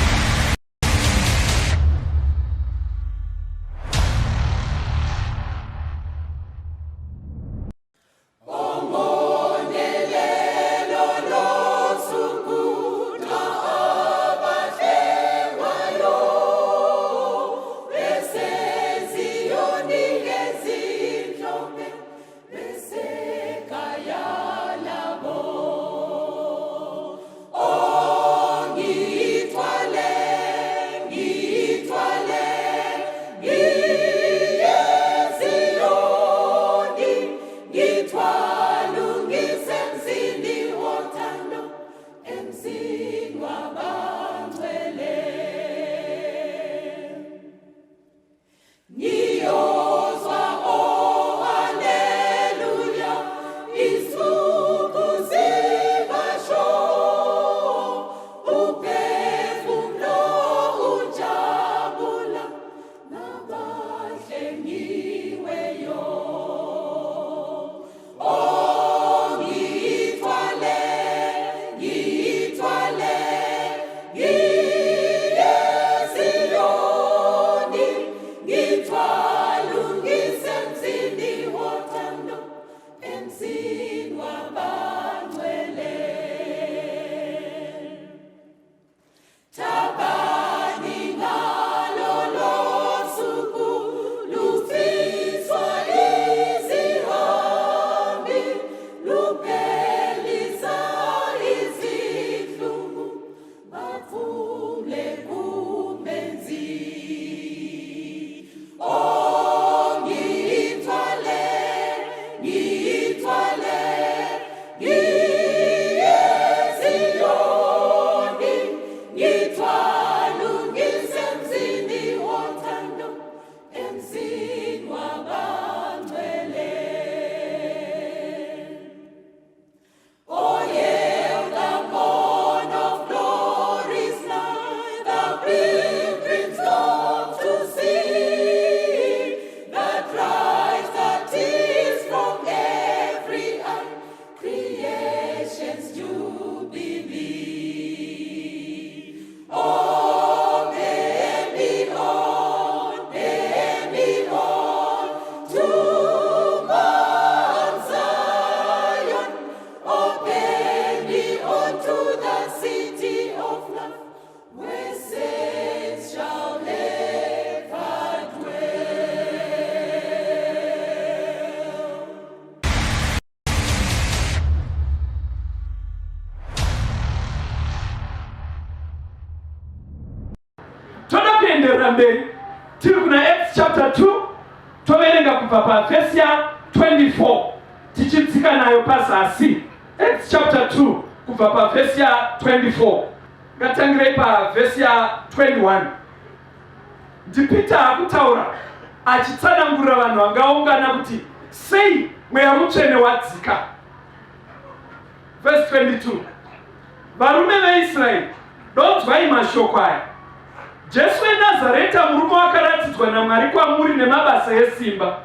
Ngiyozwa oh haleluya izinsuku zibasho uphefumlo ujabula nabahlengiweyo oh ngithwale ngithwale ngiye Ziyoni ngithwale ungisemzini wothando emzini wabangcwele Thabani ngalolo suku lufiswa izihambi luphelisa izinhlungu baphumle kumenzi. Oh, ngithwale, ngithwale, ngiye Ziyoni, ngithwale ungisemzini wothando, emzini wabangcwele. Oh, yeah, the morn of glory's nigh, the pilgrims long to see, that dries the tears from every eye, creation's jubilee. Oh, bear me on, bear me on to Mount Zion. Oh, bear me on to the city of love, where saints shall ever dwell. Toda kuenderera mberi tiri kuna Acts chapter 2 toverenga kubva pavhesi ya 24 tichidzika nayo pazasi. Acts chapter 2 kubva pavhesi ya 24 ngatangirei pavhesi ya 21. NdiPeter akutaura achitsanangurira vanhu vangaungana kuti sei mweya mutsvene wadzika. Verse 22. Varume veIsraeri, donzwai mashoko aya. Jesu weNazareta, murume wakaratidzwa naMwari kwamuri nemabasa esimba,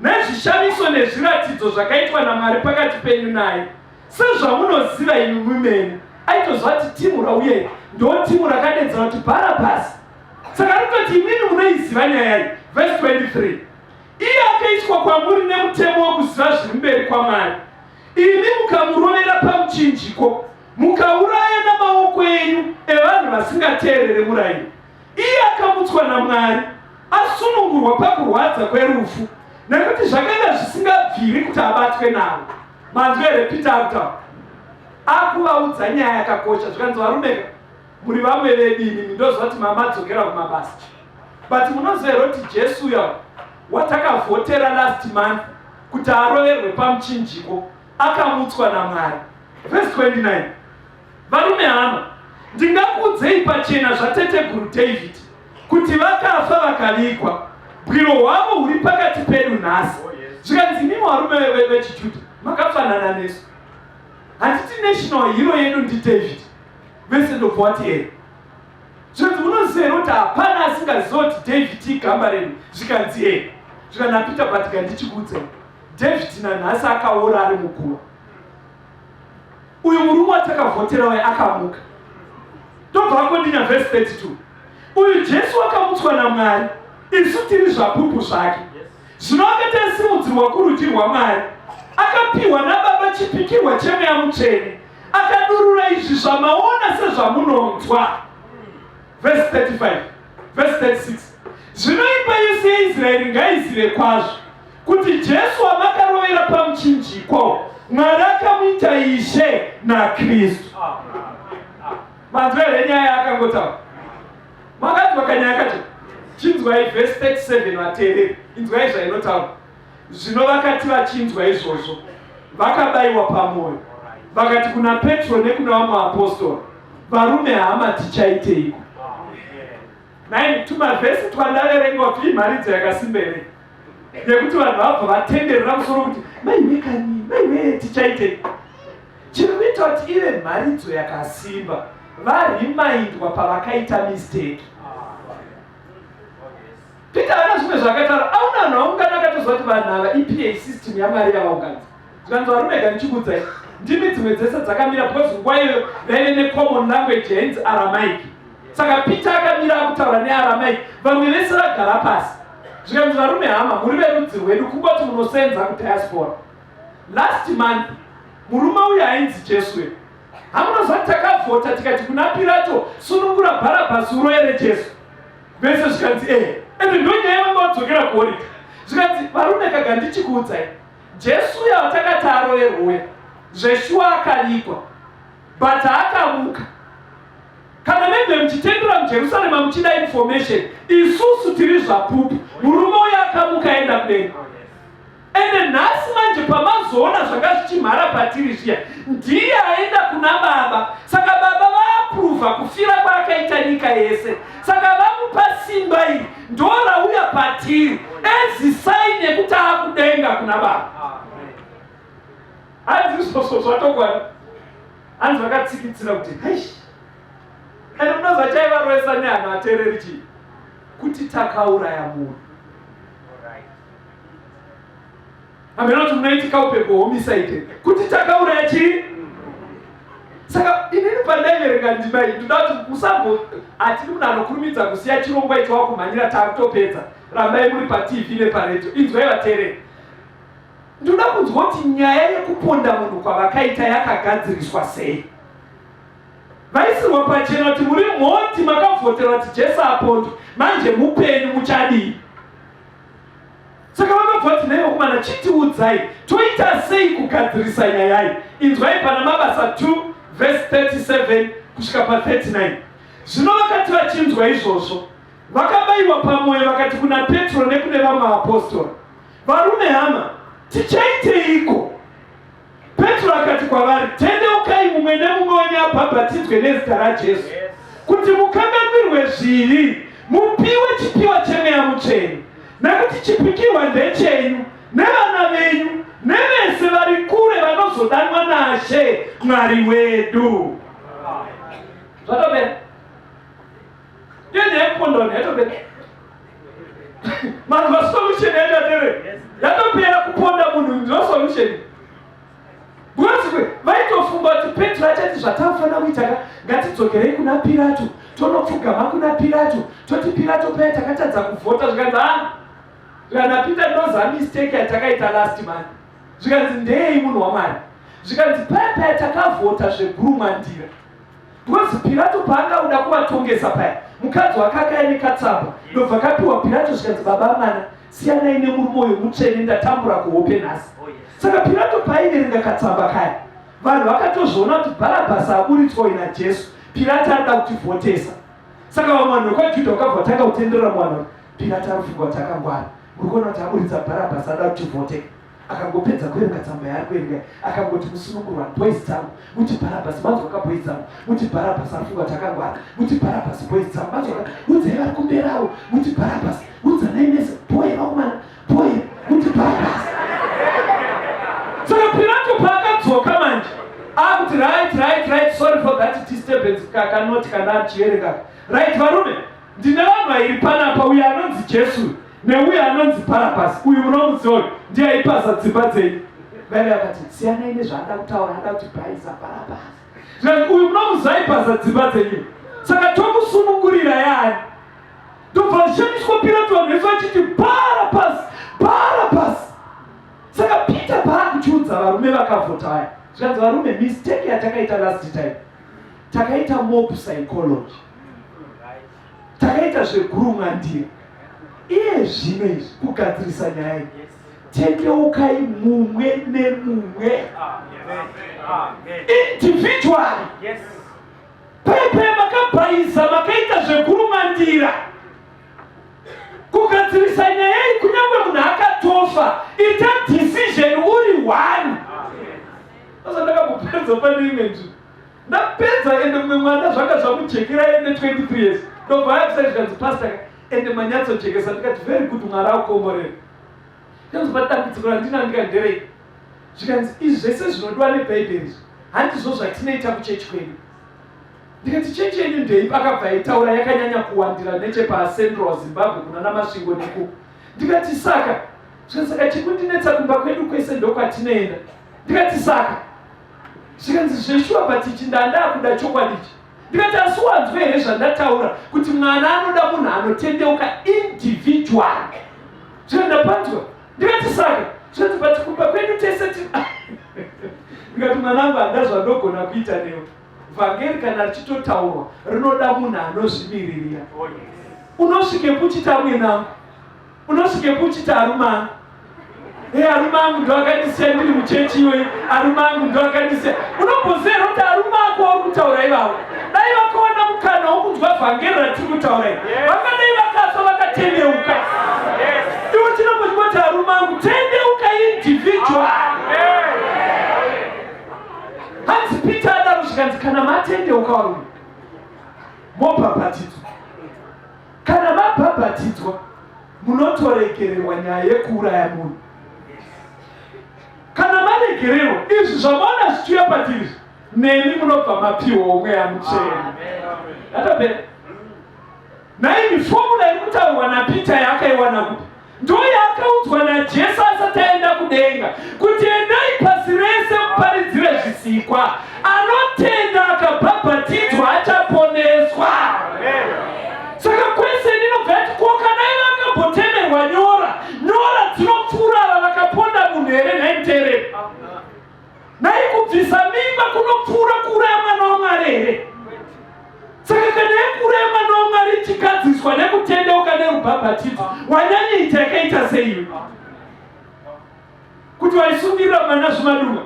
nezvishamiso nezviratidzo zvakaitwa naMwari pakati penyu naye, sezvamunoziva imi mumene. Aitoziva kuti timu rauye ndo timu rakadedzera kuti Bharabhasi. Saka arikutoti imimi munoiziva nyaya iyi. Verse 23. Iye akaiswa kwamuri nemutemo wekuziva zviri mberi kwaMwari. Imi mukamurovera pamuchinjiko, mukauraya namaoko enyu evanhu vasingateerere murayiro. Iye akamutswa naMwari, asunungurwa pakurwadza kwerufu, nekuti zvakanga zvisingabviri kuti abatwe navo. Manzwa here Peter akutaura? Akuvaudza nyaya yakakosha, zvikanzi varume muri vamwe vedu imimi, ndoziva kuti mamadzokera kumabasa. But munoziva here kuti Jesu uya watakavhotera last month kuti aroverwe pamuchinjiko akamutswa naMwari. Verse 29. Varume hama, ndingakuudzei pachena zvateteguru David kuti vakafa vakavigwa, bwiro hwavo huri pakati pedu nhasi. Zvikanzi imimi varume vechiJudha makafanana nesu. Handiti national hero yedu ndiDavid. Vese ndobva wati here. Zvikanzi munoziva here kuti hapana asingaziva kuti David igamba redu. Zvikanzi here. Zvikanzi naPeter but gandichikuudzai. David nanhasi akaora ari muguva. Uyu murume watakavhotera uyu akamuka. Ndobva akondinya verse 32. Uyu Jesu wakamutswa naMwari, isu tiri zvapupu zvake. Zvino akati asimudzirwa kurudyi rwaMwari, akapiwa naBaba chipikirwa cheMweya Mutsvene, akadurura izvi zvamaona sezvamunonzwa. Verse 35, verse 36. Zvino imba yese yeIsraeri ngaizive kwazvo kuti Jesu wamakarovera pamuchinjikwa, Mwari akamuita Ishe naKristu. Manzwa here nyaya yaakangotaura? Makanzwa kanyaya kacho? Chinzwai vhesi 37 vateereri, inzwai zvainotaura. Zvino vakati vachinzwa izvozvo, vakabayiwa pamwoyo, vakati kuna Petro nekuna vamwe apostora, varume hama, tichaiteiko? Nai tumavhesi twandaverenga kuti imharidzo yakasimba here yekuti vanhu vabva vatenderera musoro kuti maiwe kani, maiwe tichaiteiko? Chiri kuita kuti ive mharidzo yakasimba, varimaindwa pavakaita mistake. Peter haana zvimwe zvaakataura. Auna vanhu vaungana akatoziva kuti vanhu ava iPA system yaMwari yavaunganidza. Zvikanzi varume ga ndichikuudzai, ndimi dzimwe dzese dzakamira because nguva iyoyo vaive necommon language yainzi Aramaic. Saka Peter akamira akutaura neAramaic, vamwe vese vagara pasi. Zvikanzi varume hama, muri verudzi rwedu kungoti munosenza kudiaspora. Last month murume uyu ainzi Jesu uyu hamunoziva kuti takavhota tikati kuna Pirato sunungura Bharabhasi uroyere Jesu. Vese zvikanzi eh, ende ndonyaya vanga vadzokera kuholiday. Zvikanzi varume kaga ndichikuudzai Jesu uya watakati aroverwe uya zveshuwa akavigwa but akamuka. Kana maybe muchitendera muJerusarema muchida information, isusu tiri zvapupu. Murume uya akamuka aenda kudenga. Ende nhasi manje pamazoona zvanga zvichimhara patiri zviya, ndiye aenda kuna baba. Saka baba vaapruvha kufira kwaakaita nyika yese. Saka vamupa simba iri ndorauya patiri as sign yekuti akudenga kuna baba. Hanzi izvozvo zvatokwana. Hanzi vakatsikitsira kuti heish. Ende munoziva chaivaroesa nehana ateereri chii? Kuti takauraya munhu. Hameno kuti munoitika upepo homicide kuti takauraya chii? Saka inini pandaiverenga ndima iyi ndoda kuti musambo hatidi munhu anokurumidza kusiya chirongwa icho wakumhanyira taakutopedza. Rambai muri paTV neparedio. Inzwai vateereri. Ndoda kunzwa kuti nyaya yekuponda munhu kwavakaita yakagadziriswa sei. Vaisirwa pachena kuti muri mhondi makavhotera kuti Jesu apondwe, manje mupenyu muchadii? Saka vakabva vati nhai vakomana chitiudzai toita sei kugadzirisa nyaya iyi. Inzwai pana Mabasa 2 vhesi 37 kusvika pa 39. Zvino vakati vachinzwa izvozvo, vakabayiwa pamwoyo vakati kuna Petro nekune vamwe vapostora, Varume hama, tichaiteiko? Petro akati kwavari, Tendeukai mumwe nemumwe wenyu abhabhatidzwe nezita raJesu, kuti mukanganwirwe zvivi, mupiwe chipiwa cheMweya Mutsvene. Nekuti chipikirwa ndechenyu, nevana venyu, nevese vari kure vanozodanwa naShe Mwari wedu. Zvatopera. Ndiyo nyaya yekuponda vanhu yatopera. Manzwa solution yacho atere. Yatopera kuponda munhu ndiyo solution. Because vaitofunga kuti Petro achati zvatafanira kuita ka ngatidzokerei kuna Pirato tonopfugama kuna Pirato toti Pirato paya takatadza kuvhota zvikanzi ah zvikanzi Peter ndoza mistake yatakaita last month zvikanzi ndeyei munhu waMwari zvikanzi paya paya takavhota zvegurumwandira Because Pirato paanga uda kuvatongesa paya, mukadzi wake akaya nekatsamba ndobva kapiwa Pirato zvikanzi baba mwana siyanai nemurume uyu mutsvene ndatambura kuhope nhasi. Oh, Saka Pirato paaiverenga katsamba kaya vanhu vakatozviona kuti Bharabhasi aburitswa uyu naJesu, Pirato arikuda kutivhotesa. Saka vamwe vanhu vekwaJudha vakabva vatanga kutenderera muvanhu kuti Pirato arifunga kuti akangwara, muri kuona kuti aburitsa Bharabhasi ada kutivhoteka. Akangopedza kuverenga tsamba yaari kuverenga akangoti musunungurwa boys dzangu muti Bharabhasi manzwa ka boys dzangu muti Bharabhasi afunga kuti akangwara muti Bharabhasi boys dzangu manzwa ka udzai vari kumberi avo muti Bharabhasi udzanai mese boy vakomana boy muti Bharabhasi. Paadzoka manje akuti right right right sorry for that disturbance kakanoti kana achiverenga right varume ndine vanhu vairi panapa uyo anonzi Jesu neuyo anonzi Bharabhasi uyu munomuziva uyu ndiye aipaza dzimba dzenyu vaive vakati siyanai nezvaada kutaura ada kuti bhaiza Bharabhasi zvikanzi uyu munomuziva aipaza dzimba dzenyu saka tomusunungurira yaani ndobva ashamiswa Pirato vanhu vese vachiti Bharabhasi Bharabhasi Saka Peter paakuchiudza varume vakavhota vaya, zvikanzi varume mistake yatakaita last time, takaita mob psychology, takaita zvegurumwandira. Iye zvino izvi kugadzirisa nyaya iyi, tendeukai mumwe nemumwe individually. Pepe makabhaisa makaita zvegurumwandira. Kugadzirisa nyaya iyi kunyange munhu akatofa, ita decision uri one. Sasa ndakambopedza pane imwe nzvimbo. Ndapedza ende mumwe mwana zvanga zvamujekera ende 23 years. Ndobva ayakisa zvikanzi pastor ende manyatsojekesa ndikati very good Mwari akukomborere. Zvikanzi but dambudziko randinaro ndikati nderei? Zvikanzi izvi zvese zvinodiwa nebhaibheri izvi handizvo zvatinoita kuchechi kwedu. Ndikati chechi yenyu ndeipi? Akabva aitaura yakanyanya kuwandira nechepaCentral Zimbabwe kunana Masvingo neku. Ndikati saka zvikanzi saka chikundinetsa kumba kwedu kwese ndokwatinoenda. Ndikati saka zvikanzi zveshuwa but ichi ndandakuda chokwadi ichi. Ndikati asi wanzwa here zvandataura kuti mwana anoda munhu anotendeuka individual. Zvikanzi ndapanzwa. Ndikati saka zvikanzi but kumba kwedu tese ti ndikati mwanangu handa zvandogona kuita newe. Vhangeri kana richitotaurwa rinoda munhu anozvimiririra. Oh, Unosvikepi uchiti amwene angu? Unosvikepi uchiti arume angu? Hey, arume angu ndo akandisiya ndiri muchechi iyoyi, arume angu ndo akandisiya. Unomboziva here kuti arume ako wauri kutaura ivavo dai vakawana mukana wokunzwa vhangeri ratiri kutaura iri vangadai vakafa vakatendeuka. Iwe tinomboti arume angu tendeuka individual. Hanzi Peter adaro zvikanzi kana matendeuka varume mobhabhatidzwa. Kana mabhabhatidzwa munotoregererwa nyaya yekuuraya munhu. Kana maregererwa izvi zvamaona zvichiuya patiri nemi munobva mapiwawo mweya mutsvene. Yatopera. Nhaimi formula iri kutaurwa naPeter yaakaiwana kupi? Ndoyaakaudzwa naJesu asati aenda kudenga kuti endai pasi rese muparidzire zvisikwa. Anotenda akabhabhatidzwa achaponeswa. Saka kwese inobva yati ko kana ivo akambotemerwa nyora, nyora dzinopfuura ava vakaponda munhu here nhai muteereri? Nhai kubvisa mimba kunopfuura kuuraya mwana waMwari here? Saka kana yekuuraya mwana waMwari ichigadziswa nekutendeuka nerubhabhatidzo, wanyanyaita yakaita sei? Kuti waisungirira mwana zvimadunga?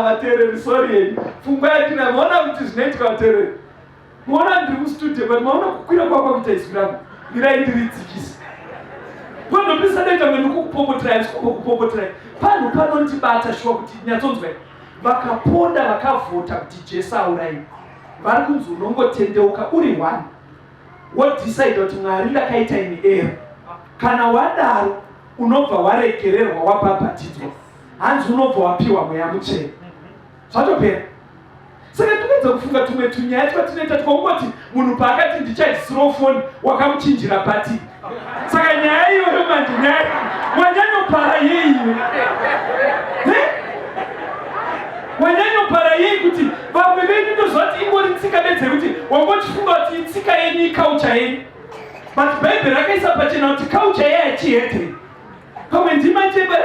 Vateereri, sorry yenyu. Pfungwa yandinayo, maona kuti zvinoitika vateereri. Maona ndiri mustudio but maona kukwira kwakwa kuita izwi rangu. Mirai ndiridzikise. Panopisa daita kunge ndikukupopoterai, handisi kumbokupopoterai. Panhu panondibata shuwa kuti nyatsonzwai. Vakaponda vakavhota kuti Jesu auraiwe. Vari kunzi unongotendeuka uri one. Wodecide kuti Mwari ndakaita ini error. Kana wadaro unobva waregererwa wabhabhatidzwa. Hanzi unobva wapiwa mweya mutsvene. Zvatopera. Saka tinoedza kufunga tumwe tunyaya twatinoita twakungoti munhu paakati ndichaisirawo foni wakamuchinjira bhati. Saka nyaya iyoyo manje nyaya wanyanyopara yeiwe. Wanyanyopara yei kuti vamwe venyu ndozvati ingori tsika bedzi yekuti wangochifunga kuti itsika yenyu ikaucha yenyu. But Bhaibheri rakaisa pachena kuti kaucha yeyachihedheni. Pamwe ndima chemba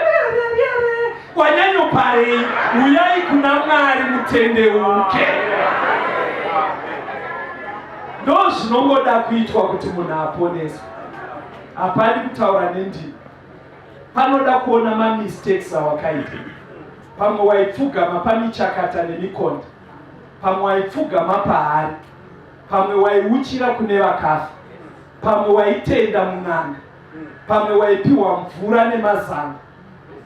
wanyanyoparei, uyai kuna Mwari mutendeuke. Ndo zvinongoda kuitwa kuti munhu aponeswe. Hapadi kutaura nendimi, panoda kuona mamistakes awakaita. Pamwe waipfugama pamichakata nemikonde, pamwe waipfugama paari, pamwe waiuchira kune vakafa, pamwe waitenda mun'anga pamwe waipiwa mvura nemazanga.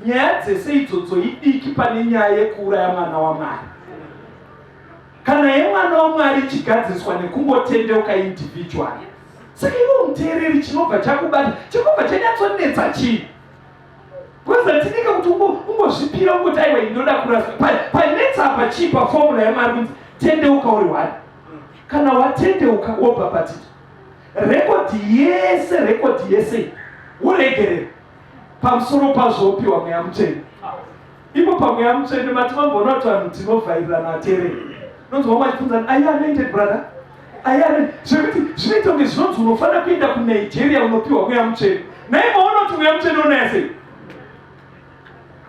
Nyaya dzese idzodzo idiki pane nyaya yekuuraya mwana waMwari. Kana yemwana waMwari ichigadziriswa nekungotendeuka individual, saka iwe muteereri chinobva chakubata chinobva chanyatsonetsa chii? Because hatidike kuti ungozvipira ungoti aiwa indoda kuraswa. Panetsa apa chii pafomula yamari kunzi tendeuka uri one. Kana watendeuka wobhabhatidzwa. Rekodhi yese rekodhi yese woregerera. Pamusoro pazvo wopiwa mweya mutsvene. Ipo pamweya mutsvene mati mamboona kuti vanhu tinovhairirana atereri. Unonzwa vamwe vachibvunzana, are you anointed brother? Are you anointed? Zvekuti zvinoita kunge zvinonzi unofanira kuenda kuNigeria unopiwa mweya mutsvene. Nhai maona kuti mweya mutsvene unaya sei?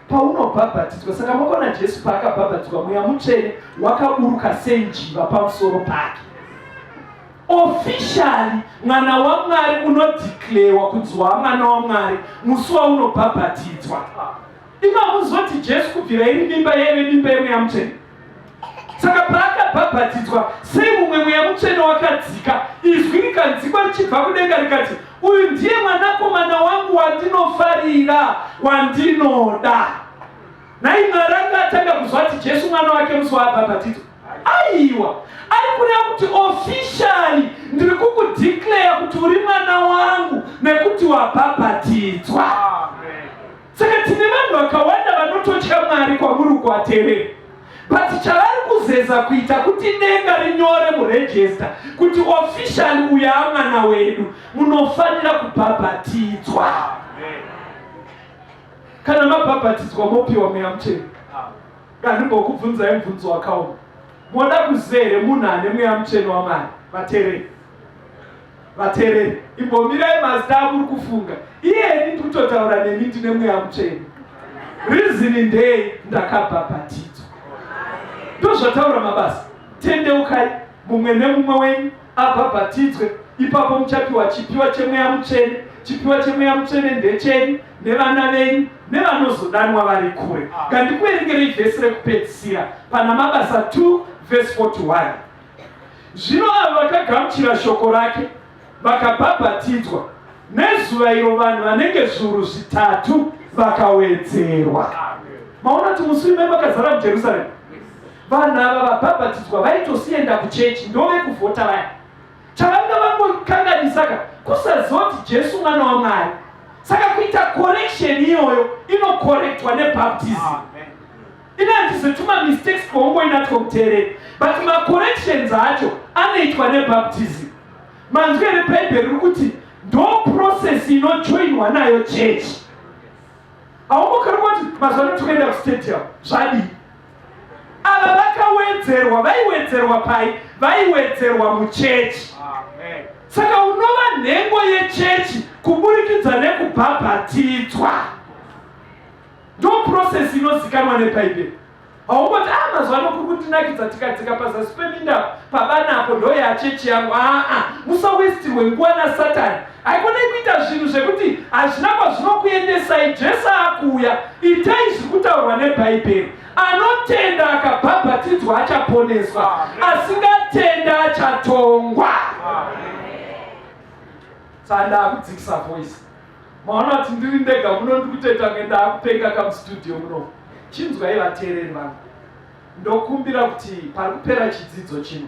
Paunobhabhatidzwa, saka makaona Jesu paakabhabhatidzwa mweya mutsvene wakaburuka senjiva pamusoro pake. Officially mwana waMwari unodeclarewa kunzi waamwana waMwari musi waunobhabhatidzwa. Imi hamuzoti Jesu kubvira iri mimba yaive mimba yemweya mutsvene. Saka paakabhabhatidzwa, sei mumwe mweya mutsvene wakadzika, izwi rikanzikwa richibva kudenga rikati, uyu ndiye mwanakomana wangu wandinofarira, wandinoda. Nhai Mwari anga atanga kuzwa ati Jesu mwana wake musi waabhabhatidzwa? Aiwa, ari kureva kuti officially ndiri kukudeclare kuti uri mwana wangu nekuti wabhabhatidzwa. Saka tine vanhu vakawanda vanototya Mwari kwamuri uko atereri. But chavari kuzeza kuita kuti denga rinyore muregister kuti officially uyu amwana wedu, munofanira kubhabhatidzwa. Kana mabhabhatidzwa mopiwa mweya mutsvene. Ngandimbokubvunzai mubvunzo wakaoma. Moda kuziva here munhu ane mweya mutsvene waMwari? Vatereri. Vatereri, imbomirai mazita amuri kufunga. Iyeni ndiri kutotaura nemi ndine mweya mutsvene. Reason ndei ndakabhabhatidzwa. Ndozvataura mabasa. Tendeukai mumwe nemumwe wenyu abhabhatidzwe, ipapo muchapiwa chipiwa chemweya mutsvene. Chipiwa chemweya mutsvene ndechenyu nevana venyu nevanozodanwa vari kure. Ngandikuverengerei vhesi rekupedzisira pana Mabasa 2 vhesi 41. Zvino avo vakagamuchira shoko rake vakabhabhatidzwa, nezuva iro vanhu vanenge zviuru zvitatu vakawedzerwa. Maona kuti musi uyu makazara muJerusarema. Vanhu ava vabhabhatidzwa vaitosienda kuchechi, ndovekuvhota vaya. Chavanga vangokanganisa ka kusaziva kuti Jesu mwana waMwari. Saka kuita correction iyoyo inokorektwa nebaptism. Ini handizi tuma mistakes twaungoinatwo muteereri, but macorrections acho anoitwa nebaptism. Manzwi here Bhaibheri riri kuti ndo process inojoinwa nayo chechi. Haungokari kuti mazuva ano tikuenda kustadium zvadii? Ava vakawedzerwa, vaiwedzerwa pai? Vaiwedzerwa muchechi. Saka unova nhengo yechechi kuburikidza nekubhabhatidzwa. Ndo process inozikanwa neBhaibheri. Haungoti ah mazuva ano kuri kundinakidza tikadzika pazasi peminda pabanapo ndo yachechi yangu. Aa ah, musawestirwe nguva nasatani. Haikonei kuita zvinhu zvekuti hazvina kwazvinokuendesai. Jesu akuuya, itai zviri kutaurwa neBhaibheri. Anotenda akabhabhatidzwa achaponeswa, asingatenda achatongwa. Saka ndakudzikisa voice. Maona kuti ndiri ndega muno ndiri kutoita kunge ndaakupenga kamustudio muno. Chinzwai vateereri vangu. Ndokumbira kuti pari kupera chidzidzo chino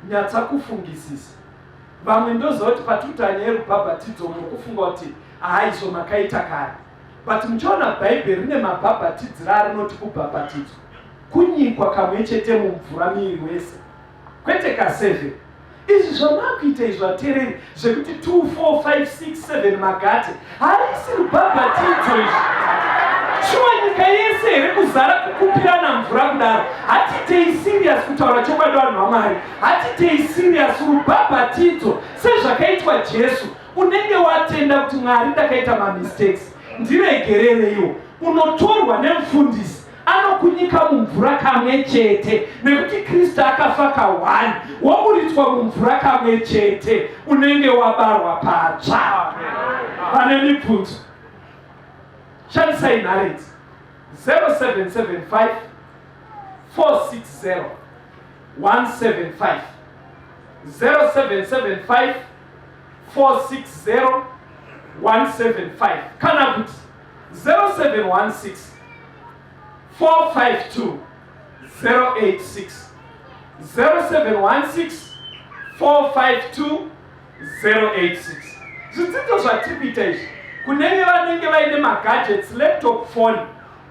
nyatsa kufungisisa. Vamwe ndoziva kuti patiri nyaya yerubhabhatidzo muri kufunga kuti haa izvo makaita kare. But muchaona Bhaibheri rine mabhabhatidziro arinoti kubhabhatidzwa. Kunyikwa kamwe chete mumvura miviri wese. Kwete kaseve. Izvi zvamakuita izvi vatereri zvekuti 2 4 5 6 7 magate harisi rubhabhatidzo izvi. Shuwa nyika yese here kuzara kukupirana mvura kudaro? Hatitei serious kutaura chokwadi vanhu vaMwari. Hatitei serious rubhabhatidzo sezvakaitwa Jesu. Unenge watenda kuti Mwari ndakaita mamistakes ndiregerereiwo. Unotorwa nemufundisi anokunyika mumvura kamwe chete nekuti Kristu akafa kahwani, woburitswa mumvura kamwe chete, unenge wabarwa patsva. Vane mibvunzo shandisai nhare idzi 0775 460 175 0775 460 175 kana kuti 0716 452 086 0716 452 086. Zvidzidzo zvatiri kuita izvi Kunenge vanenge vaine magadgets, laptop, phone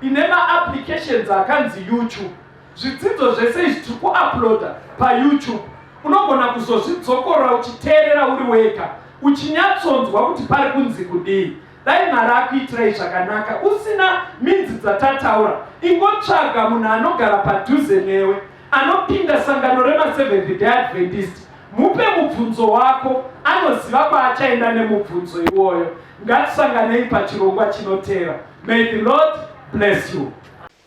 ine maapplications akanzi YouTube. Zvidzidzo zvese izvi tiri kuuploada paYouTube. Unogona kuzozvidzokorora uchiteerera uri wega, uchinyatsonzwa kuti pari kunzi kudii. Dai Mwari akuitirai zvakanaka. Usina minzi dzatataura, ingotsvaga munhu anogara padhuze newe anopinda sangano remaSeventh Day Adventist. Mupe mubvunzo wako, anoziva kwaachaenda nemubvunzo iwoyo. Ngatisanganei pachirongwa chinotevera. May the Lord bless you.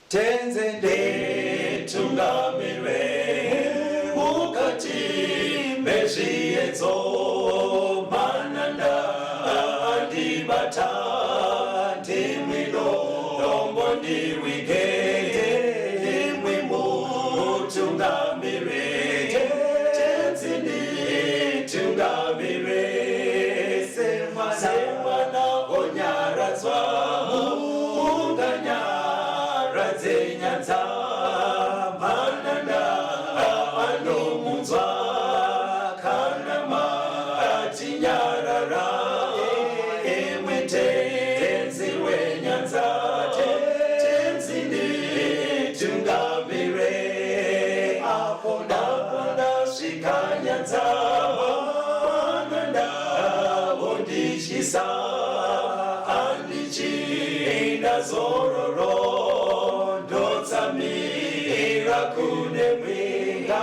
Tenze nditungamire mukati mezviedzo, mananda andibata, ndimwi dombo ndiwige, ndimwi mutungamire. Tenzi nditungamire semwana onyaradzwa munganyaradze nyanza, mananda anomunzwa kana matinyarara, imwe Tenzi wenyanza. Tenzi nditungamire apo ndasvika nyanza, mananda ondityisa, handichina zororo, ndotsamira kune mwenga.